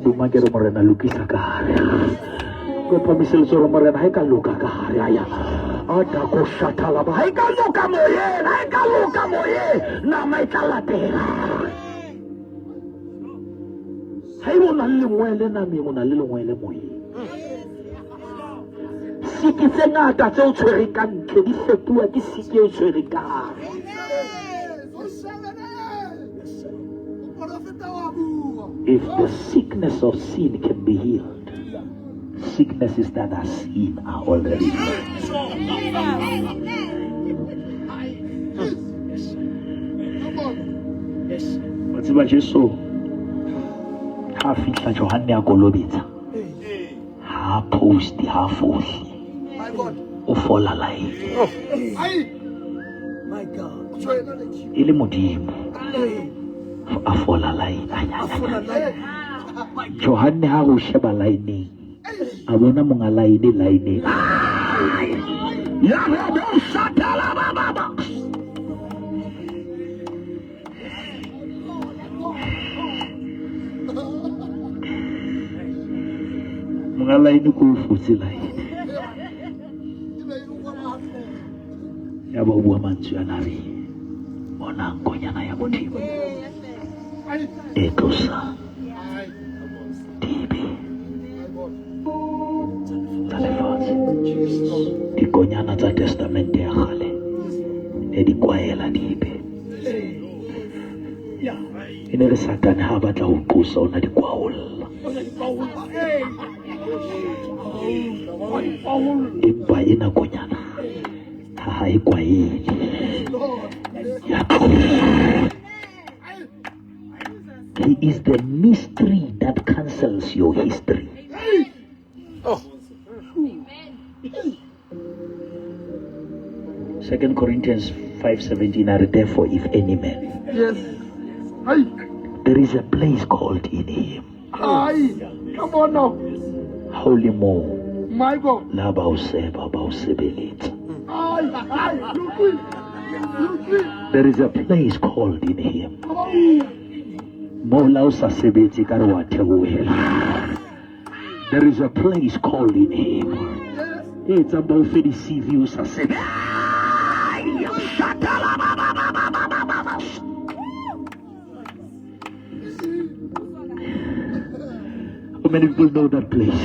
Duma ke re Morena lokisa ka hare. Ke phamise letsoho hore Morena ha e ka loka ka hare aya. A ta ko shatala ba. Ha e ka loka moyeng, ha e ka loka moyeng, nama e tla latela. Haeba o na le lengwele nameng, o na le lengwele moyeng. Siki tse ngata tse o tshwereng ka ntle di fetuwa ke siki e o tshwereng ka hare. If the sickness of sin can be healed, sicknesses that are seen are already healed. Wa tseba Jesu ha fihla Johanne a kolobetsa, ha post ha fohle, o fola line. E le Modimo a fola line. Johanne ha o sheba lineng, a bona monga line lineng. Ya robo shatala ba ba ba. Monga line ko fotse line. Ya ba bua mantswe a na re bonang konyana ya Modimo e tlosa dibe tsa lefatshe. Dikonyana tsa testamente ya kgale ne di kwaela dibe. E ne re Satane ha a batla ho qosa o na di kwaolla. Empa ena konyana ha e kwaele. Ya tlosa. He is the mystery that cancels your history. Oh. 2 Corinthians 5:17 are therefore if any man. Yes. Aye. There is a place called in him. Aye. Come on now. Holy mo. My God. La ba o seba ba o sebeletsa. Aye. Aye. Look. There is a place called in him. Mo la o sa sebetse ka re wa theohela. There is a place called in him. E etsang ba o fe di-CV o sa sebe. How many people know that place?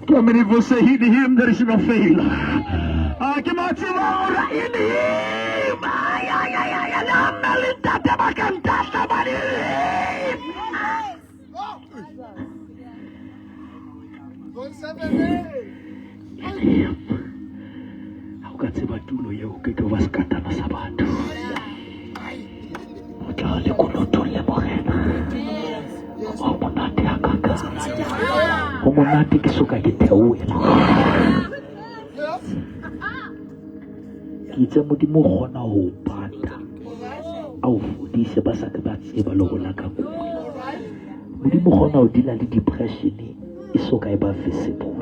How many people say in him there is no fail? Ke matseba in him. Ay, ay, ay, ay, ay, nna le ntate ba ka ntahla ba le him. In him. Ha o ka tseba tulo eo, ke ke ba sekatana sa batho. O tla le kolotong le Morena. Ho monate hakakang. Ho monate ke soka ke theohela. Ke itse Modimo o kgona ho o pata, a o fodise ba sa ke ba tseba le ho la ka kula. Modimo o kgona ho deala le depression e so ka e ba visible.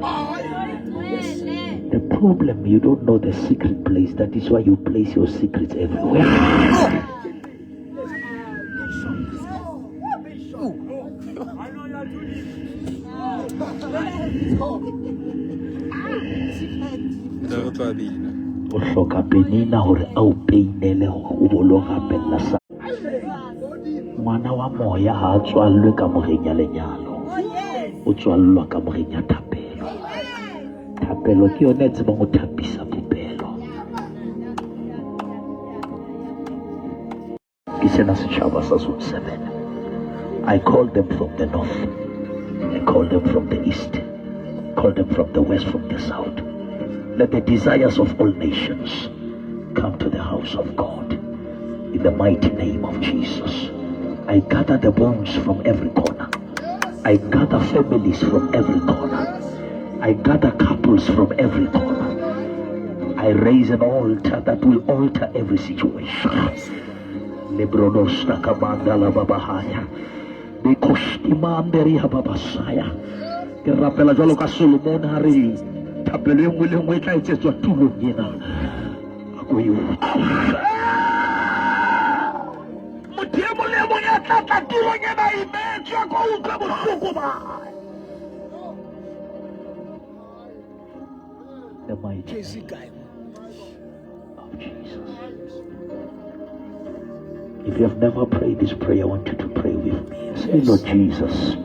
The problem, you don't know the secret place. That is why you place your secrets everywhere. O hloka penina hore a o peinele hore o bo lo rapella sa. Ngwana wa moya ha a tswallwe kamoreng ya lenyalo, o tswallwa kamoreng ya thapelo. Thapelo ke yona e tsebang ho thapisa popelo. Ke sena setjhaba sa Zone 7. I called them from the north. I called them from the east. Call them from the west, from the south. Let the desires of all nations come to the house of God. In the mighty name of Jesus. I gather the bones from every corner. I gather families from every corner. I gather couples from every corner. I raise an altar that will alter every situation. Lebronosta kamanda la babahaya. Bekoshtimanderi hababasaya. Ke rapela jwalo ka Solomon ha re thapelo e nngwe le nngwe e tla etsetswa tulong ena. A ko e utlwe. Motho e mong le e mong ya tla tla tulong ena a imetswe, a ko utlwe bohloko ba hae. The mighty name of Jesus. If you have never prayed this prayer, I want you to pray with me. Say, Lord Jesus,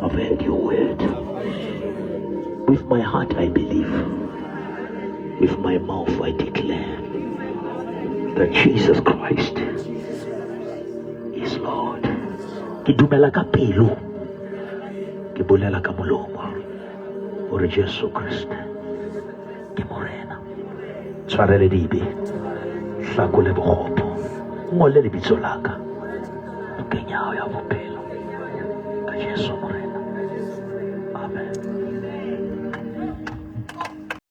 I've heard your word. With my heart I believe. With my mouth I declare that Jesus Christ is Lord. Ke dumela ka pelo, ke bolela ka molomo hore Jesu Kriste ke Morena. Tshwarele dibe, hlakole bokgopo, ngole lebitso la ka bukeng ya hao ya bophelo ka Jesu Morena.